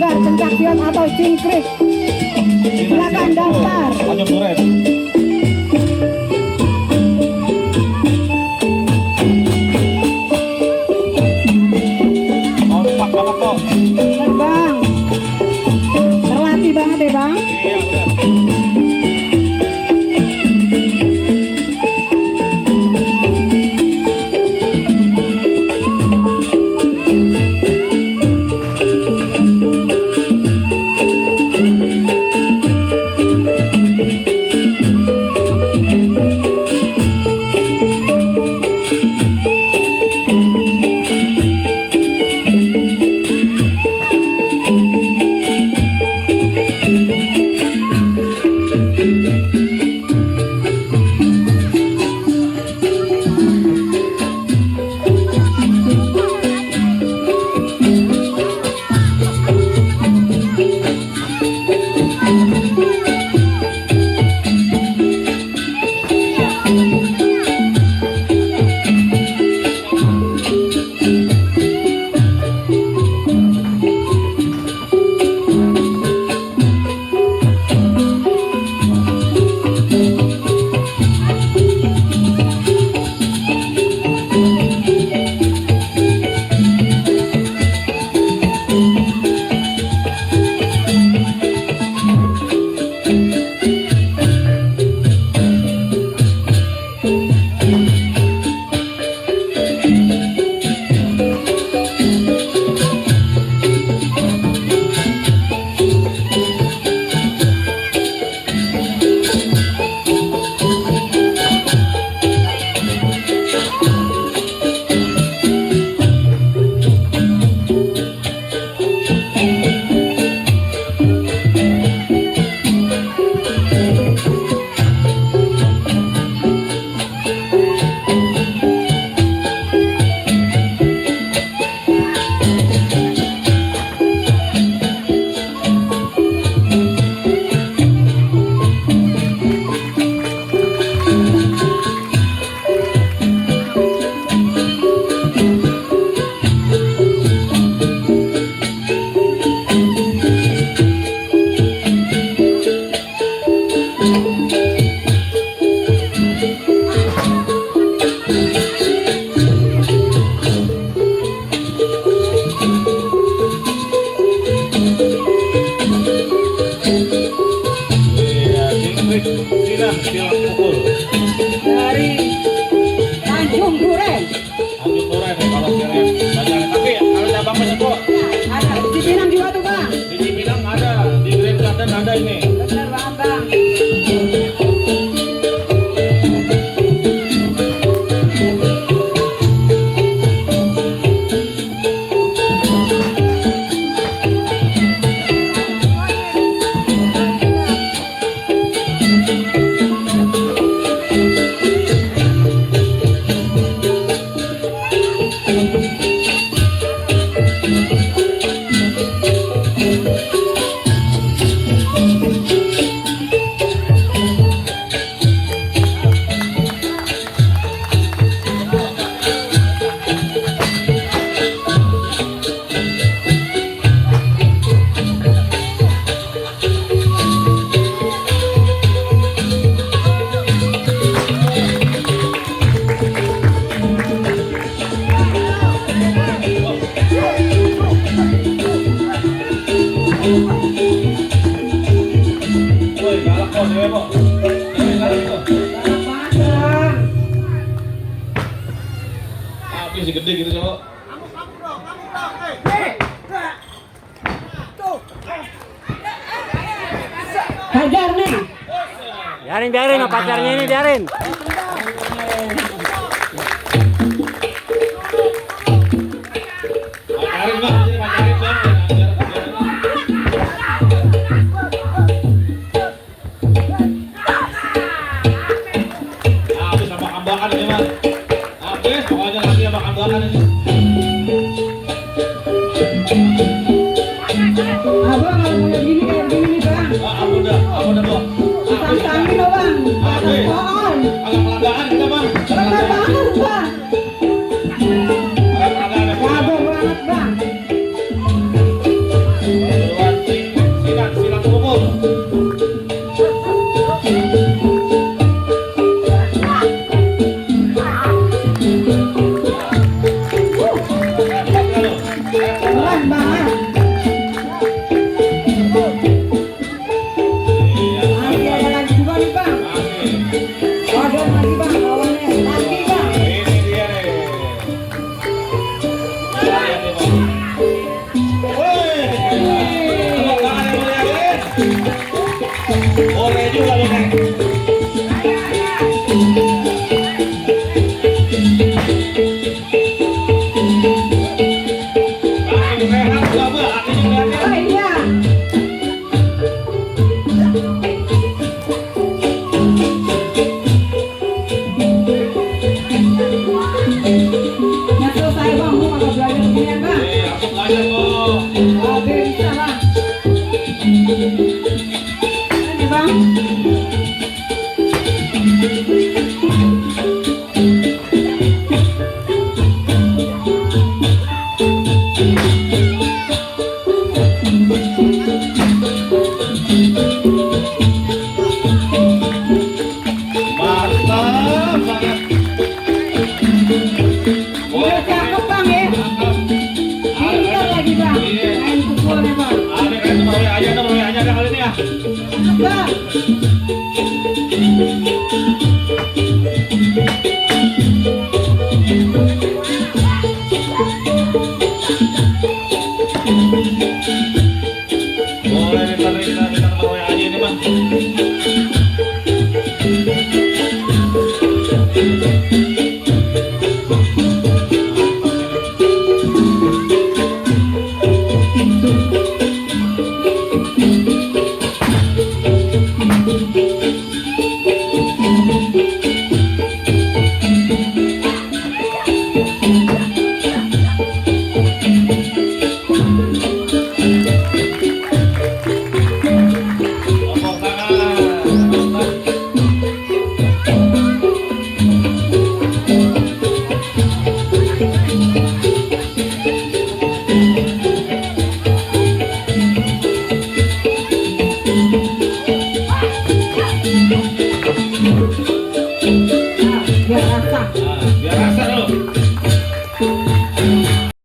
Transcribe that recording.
Sanggar Pencaksilat atau Cingkrik. Silakan daftar. Tanjung Duren. Kompak banget kok. Bang, terlatih banget ya bang. Iya benar. Silang pukul Dari Tanjung Duren. Tanjung Duren ya kalau keren bacaan. Tapi kalau cabang Penyepo Ada di Cipinang juga tuh bang. di Cipinang ada, di Grand Garden ada ini. Bener banget bang. Woi, galak kok dewe kok. Dewe galak kok. Galak banget bang. Tapi si gede gitu cowok. Hajar nih. Biarin oh, pacarnya ini biarin. Pacarin bang, ini pacarin bang. Habis sama kambakan ini bang. Habis pokoknya lagi sama kambakan ini. Abang kalau mau gini kayak gini nih bang. Aku udah bang. Tangin loh bang. Habis. Pohon. Agak Ini bang. Mantap banget. Udah cakep bang ya. Pintar lagi bang. Main pukulnya bang. Ada kan teman aja teman